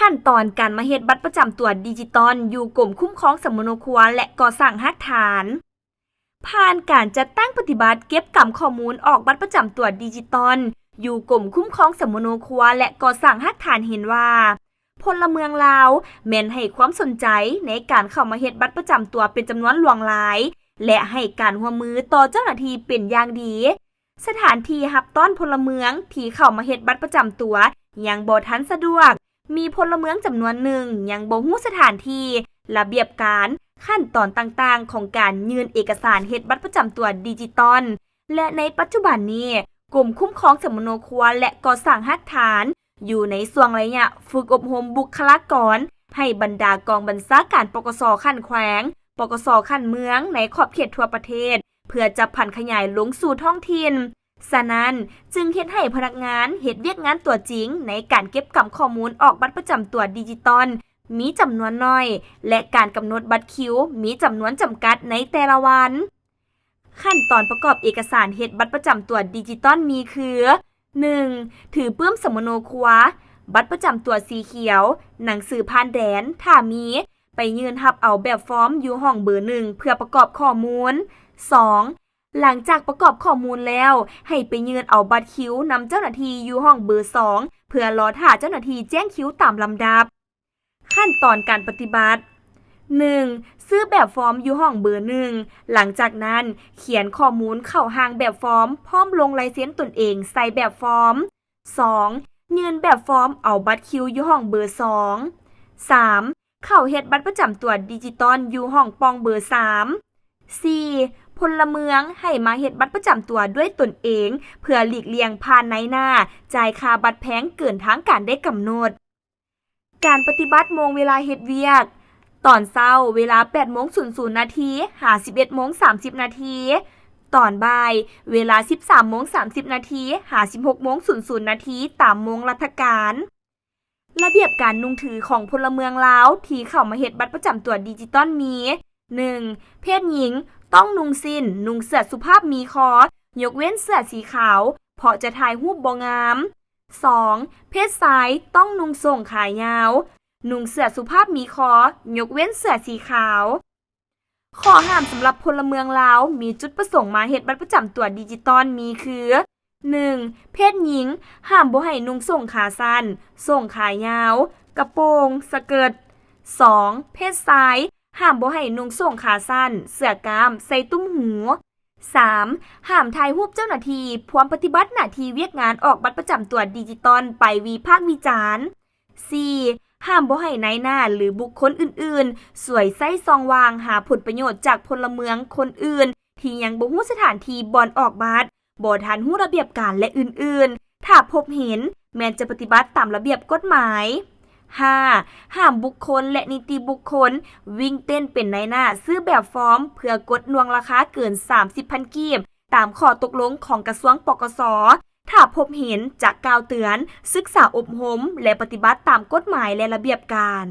ຂັ້ນຕອນການມາເຮັດບັດປະຈຳຕົວດິຈິຕອນ ຢູ່ກົມຄຸ້ມຄອງສຳມະໂນຄົວ ແລະ ກໍ່ສ້າງຮາກຖານ. ຜ່ານການຈັດຕັ້ງປະຕິບັດເກັບກຳຂໍ້ມູນອອກບັດປະຈຳຕົວດິຈິຕອນ ຢູ່ກົມຄຸ້ມຄອງສຳມະໂນຄົວ ແລະ ກໍ່ສ້າງຮາກຖານເຫັນວ່າ ພົນລະເມືອງລາວແມ່ນໃຫ້ຄວາມສົນໃຈໃນການເຂົ້າມາເຮັດບັດປະຈຳຕົວເປັນຈຳນວນຫຼວງຫຼາຍ ແລະ ໃຫ້ການຮ່ວມມືຕໍ່ເຈົ້າໜ້າທີ່ເປັນຢ່າງດີ. ສະຖານທີ່ຮັບຕ້ອນພົນລະເມືອງທີ່ເຂົ້າມາເຮັດບັດປະຈຳຕົວຍັງບໍ່ທັນສະດວກ, ມີພົນລະເມືອງຈຳນວນໜຶ່ງຍັງບໍ່ຮູ້ສະຖານທີ່, ລະບຽບການ, ຂັ້ນຕອນຕ່າງໆຂອງການຍື່ນເອກະສານເຮັດບັດປະຈຳຕົວດິຈິຕອນ ແລະ ໃນປັດຈຸບັນນີ້ ກົມຄຸ້ມຄອງສຳມະໂນຄົວ ແລະ ກໍ່ສ້າງຮາກຖານ ຢູ່ໃນຊ່ວງໄລຍະຝຶກອົບຮົມບຸກຄະລາກອນ ໃຫ້ບັນດາກອງບັນຊາການ ປກສ ຂັ້ນແຂວງ, ປກສ ຂັ້ນເມືອງ ໃນຂອບເຂດທົ່ວປະເທດ ເພື່ອຈັບຜັນຂະຫຍາຍລົງສູ່ທ້ອງຖິ່ນ. ສະນັ້ນ, ຈຶ່ງເຮັດໃຫ້ພະນັກງານເຮັດວຽກງານຕົວຈິງໃນການເກັບກຳຂໍ້ມູນອອກບັດປະຈຳຕົວດິຈິຕອນມີຈຳນວນໜ້ອຍ ແລະ ການກຳນົດບັດຄິວມີຈຳນວນຈຳກັດໃນແຕ່ລະວັນ. ຂັ້ນຕອນປະກອບເອກະສານເຮັດບັດປະຈຳຕົວດິຈິຕອນມີຄື: ໜຶ່ງ ຖືປຶ້ມສຳມະໂນຄົວ, ບັດປະຈຳຕົວສີຂຽວ, ໜັງສືຜ່ານແດນ, ຖ້າມີ, ໄປຍື່ນຮັບເອົາແບບຟອມຢູ່ຫ້ອງເບີໜຶ່ງເພື່ອປະກອບຂໍ້ມູນ. ສອງ ຫຼັງຈາກປະກອບຂໍ້ມູນແລ້ວ, ໃຫ້ໄປຍື່ນເອົາບັດຄິວນຳເຈົ້າໜ້າທີ່ຢູ່ຫ້ອງເບີສອງ ເພື່ອລໍຖ້າເຈົ້າໜ້າທີ່ແຈ້ງຄິວຕາມລຳດັບ. ຂັ້ນຕອນການປະຕິບັດ: ໜຶ່ງ ຊື້ແບບຟອມຢູ່ຫ້ອງເບີໜຶ່ງ, ຫຼັງຈາກນັ້ນ ຂຽນຂໍ້ມູນເຂົ້າຮ່າງແບບຟອມ ພ້ອມລົງລາຍເຊັນຕົນເອງໃສ່ແບບຟອມ. ສອງ ຍື່ນແບບຟອມເອົາບັດຄິວຢູ່ຫ້ອງເບີສອງ. ສາມ ເຂົ້າເຮັດບັດປະຈຳຕົວດິຈິຕອນຢູ່ຫ້ອງປ່ອງເບີສາມ. ສີ່ ພົນລະເມືອງໃຫ້ມາເຮັດບັດປະຈຳຕົວດ້ວຍຕົນເອງ ເພື່ອຫຼີກລ່ຽງຜ່ານນາຍໜ້າຈ່າຍຄ່າບັດແພງເກີນທາງການໄດ້ກຳນົດ. ການປະຕິບັດໂມງເວລາເຮັດວຽກ: ຕອນເຊົ້າ ເວລາ ແປດໂມງສູນສູນນາທີ ຫາ ສິບເອັດໂມງສາມສິບນາທີ, ຕອນບ່າຍ ເວລາ ສິບສາມໂມງສາມສິບນາທີ ຫາ ສິບຫົກໂມງສູນສູນນາທີ ຕາມໂມງລັດຖະການ. ລະບຽບການນຸ່ງຖືຂອງພົນລະເມືອງລາວທີ່ເຂົ້າມາເຮັດບັດປະຈຳຕົວດິຈິຕອນມີ: ໜຶ່ງ ເພດຍິງ ຕ້ອງນຸ່ງສິ້ນ, ນຸ່ງເສື້ອສຸພາບມີຄໍ, ຍົກເວັ້ນເສື້ອສີຂາວ ເພາະຈະຖ່າຍຮູບບໍ່ງາມ. ສອງ ເພດຊາຍ ຕ້ອງນຸ່ງໂສ້ງຂາຍາວ, ນຸ່ງເສື້ອສຸພາບມີຄໍ, ຍົກເວັ້ນເສື້ອສີຂາວ. ຂໍ້ຫ້າມສຳລັບພົນລະເມືອງລາວມີຈຸດປະສົງມາເຮັດບັດປະຈຳຕົວດິຈິຕອນມີຄື: ໜຶ່ງ ເພດຍິງ ຫ້າມບໍ່ໃຫ້ນຸ່ງໂສ້ງຂາສັ້ນ, ໂສ້ງຂາຍາວ, ກະໂປງ, ສະເກີດ. ສອງ ເພດຊາຍ ຫ້າມບໍ່ໃຫ້ນຸ່ງໂສ້ງຂາສັ້ນ, ເສື້ອກ້າມ, ໃສ່ຕຸ້ມຫູ. ສາມ ຫ້າມຖ່າຍຮູບເຈົ້າໜ້າທີ່ພວມປະຕິບັດໜ້າທີ່ວຽກງານອອກບັດປະຈຳຕົວດິຈິຕອນໄປວິພາກວິຈານ. ສີ່ ຫ້າມບໍ່ໃຫ້ນາຍໜ້າ ຫຼື ບຸກຄົນອື່ນໆ ສວຍໃຊ້ຊ່ອງວ່າງຫາຜົນປະໂຫຍດຈາກພົນລະເມືອງຄົນອື່ນທີ່ຍັງບໍ່ຮູ້ສະຖານທີ່ບ່ອນອອກບັດ, ບໍ່ທັນຮູ້ລະບຽບການ ແລະ ອື່ນໆ. ຖ້າພົບເຫັນ, ແມ່ນຈະປະຕິບັດຕາມລະບຽບກົດໝາຍ. ຫ້າ ຫ້າມບຸກຄົນ ແລະ ນິຕິບຸກຄົນ ວິ່ງເຕັ້ນເປັນນາຍໜ້າຊື້ແບບຟອມ ເພື່ອກົດໜ່ວງລາຄາເກີນສາມສິບພັນກີບ ຕາມຂໍ້ຕົກລົງຂອງກະຊວງ ປກສ. ຖ້າພົບເຫັນ ຈະກ່າວເຕືອນ, ສຶກສາອົບຮົມ ແລະ ປະຕິບັດຕາມກົດໝາຍ ແລະ ລະບຽບການ.